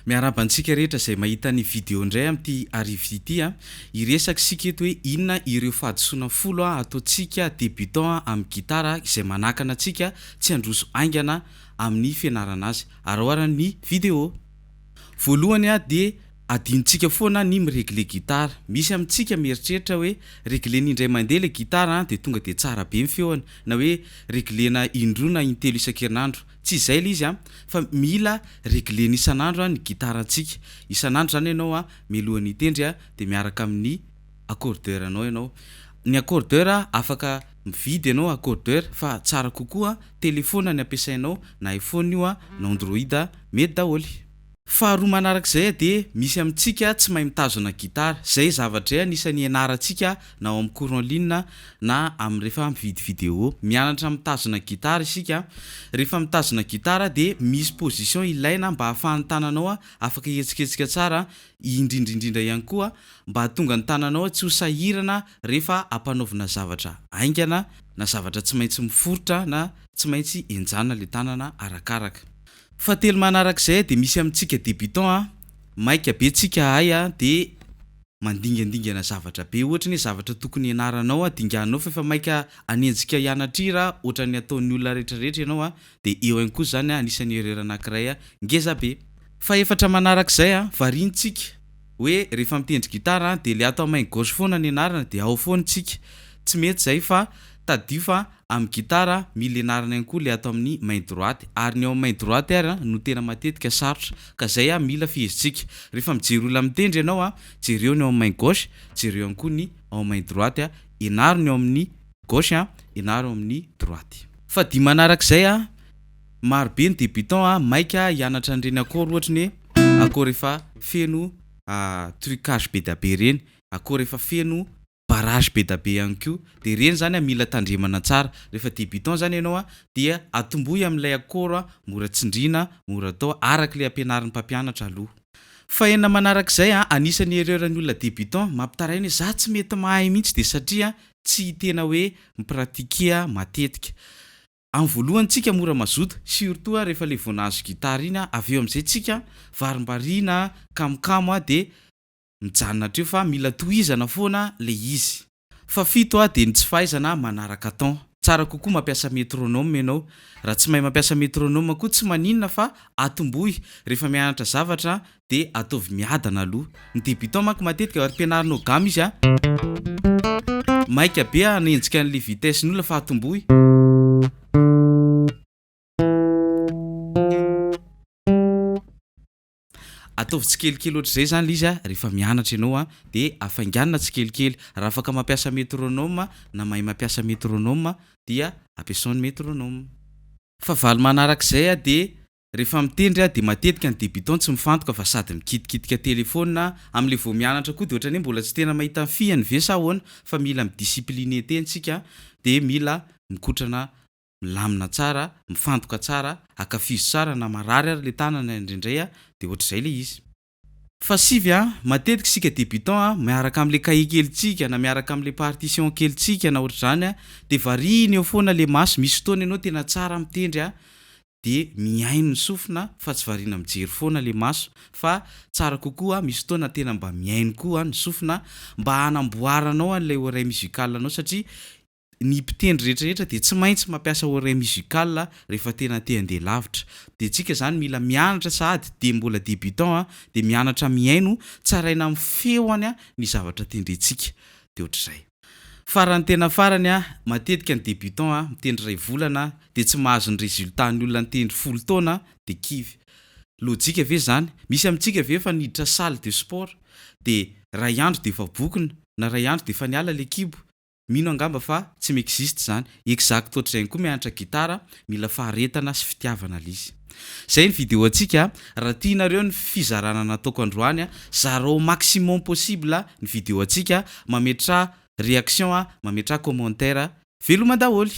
Miarahaba antsika rehetra izay mahita ny video indray amin'ity hariva ity a. Hiresaka isika eto hoe inona ireo fahadisoana folo ataontsika débutant amin'ny gitara izay manakana antsika tsy handroso haingana amin'ny fianarana azy. Araho ary ny video. Voalohany dia adinontsika foana ny mi-regler gitara. Misy amintsika mieritreritra hoe reglena indray mandeha ilay gitara dia tonga dia tsara be ny feony na hoe reglena indroa na intelo isan-kerinandro. Tsy izay ilay izy an, fa mila reglena isan'andro ny gitarantsika. Isan'andro izany ianao an, mialohan'ny hitendry an, dia miaraka amin'ny accordeur anao ianao. Ny accordeur afaka mividy ianao accordeur fa tsara kokoa telephone ny ampiasainao na iPhone io an, na Android, mety daholo. Faharoa manarak'izay dia misy amintsika tsy mahay mitazona gitara. Izay zavatra izay anisan'ny ianarantsika na ao amin'ny cours en ligne na amin'ny rehefa mividy vidéo. Mianatra mitazona gitara isika. Rehefa mitazona gitara dia misy position ilaina mba ahafahan'ny tananao afaka hihetsiketsika tsara, indrindra indrindra ihany koa mba hahatonga ny tananao tsy ho sahirana rehefa ampanaovina zavatra haingana na zavatra tsy maintsy miforitra na tsy maintsy henjanina ilay tanana arakaraka. Fahatelo manarak'izay dia misy amintsika débutant a, maika be tsika ahay a dia mandingandingana zavatra be ohatra ny hoe zavatra tokony hianaranao a dinganinao fa efa maika hanenjika hianatra hira ohatran'ny ataon'ny olona rehetrarehetra ianao a dia eo ihany koa zany a anisan'ny erreur anankiray a ngeza be. Fahefatra manarak'izay a, variantsika hoe rehefa mitendry gitara dia le ato amin'ny main gauche foana ny anarana dia ao foana tsika, tsy mety zay fa tadidio fa Amin'ny gitara, mila ianarana ihany koa le ato amin'ny main droite, ary ny ao amin'ny main droite ary no tena matetika sarotra, ka zay a mila fehezintsika. Rehefa mijery olona mitendry ianao a, jereo ny ao amin'ny main gauche, jereo ihany koa ny ao amin'ny main droite a, ianaro ny ao amin'ny gauche a, ianaro ao amin'ny droite. Fadia manarak'izay a, maro be ny débutant a maika hianatra an'ireny accord ohatry ny hoe accord efa feno trucage be dia be ireny, accord efa feno barrage be da be ihany koa de ireny zany a mila tandremana tsara, rehefa débutant zany ianao a dia atombohy amin'ilay accord a mora tsindriana, mora atao araka ilay ampianarin'ny mpampianatra aloha. Fahenina manarak'izay a, anisan'ny erreur ny olona débutant mampitaraina hoe za tsy mety mahay mihitsy de satria tsy tena hoe mi-pratiquer matetika. Amin'ny voalohany tsika mora mazoto surtout a rehefa le vao nahazo gitara iny a, avy eo amin'izay tsika varimbariana kamokamo a de mijanona hatreo fa mila tohizana foana le izy. Fahafito a dia ny tsy fahaizana manaraka temps. Tsara kokoa mampiasa metronome ianao. Raha tsy mahay mampiasa metronome koa tsy maninona fa atombohy rehefa mianatra zavatra dia ataovy miadana aloha. Ny débutant manko matetika ampianarinao gamme izy a, maika be hanenjika an'le vitesse ny olona fa atombohy. Ataovy tsikelikely ohatr'izay izany ilay izy rehefa mianatra ianao dia hafainganina tsikelikely. Raha afaka mampiasa métronome na mahay mampiasa métronome dia ampiasao ny métronome. Fahavalo manarak'izay dia rehefa mitendry dia matetika ny débutant tsy mifantoka fa sady mikitikitika téléphone. Amin'ilay vao mianatra koa dia ohatran'ny hoe mbola tsy tena mahita ny fihany ve sa ahoana fa mila mi-discipliner tena isika dia mila mikotrana milamina tsara, mifantoka tsara, ankafizo tsara na marary ary le tanana indraindray a, de ohatr'izay le izy. Fahasivy a, matetika isika débutant a, miaraka amle cahier kelintsika na miaraka amle partition kelintsika na ohatr'izany a, de variana eo foana le maso, misy fotoana ianao tena tsara mitendry a, de mihaino ny sofina fa tsy variana mijery foana le maso fa tsara kokoa misy fotoana tena mba mihaino koa ny sofina mba hanamboaranao an'ilay oreille musicale anao satria Ny mpitendry rehetra rehetra dia tsy maintsy mampiasa oreille musicale rehefa tena te handeha lavitra. Dia tsika izany mila mianatra sahady dia mbola débutant a, dia mianatra mihaino, tsaraina amin'ny feony ny zavatra tendrentsika. Dia ohatr'izay. Farany tena farany a, matetika ny débutant a, mitendry iray volana dia tsy mahazo ny résultat ny olona nitendry folo taona dia kivy. Lojika ve izany? Misy amintsika ve efa niditra salle de sport dia iray andro dia efa bokona na iray andro dia efa niala ilay kibo? Mino angamba fa tsy mi-existe zany. Exact ohatr'izay ihany koa mianatra gitara, mila faharetana sy fitiavana le izy. Zay ny vidéo antsika, raha tianareo ny fizarana nataoko androany, zarao au maximum possible ny vidéo antsika, mametraha réaction, mametraha commentaire, veloma daholo.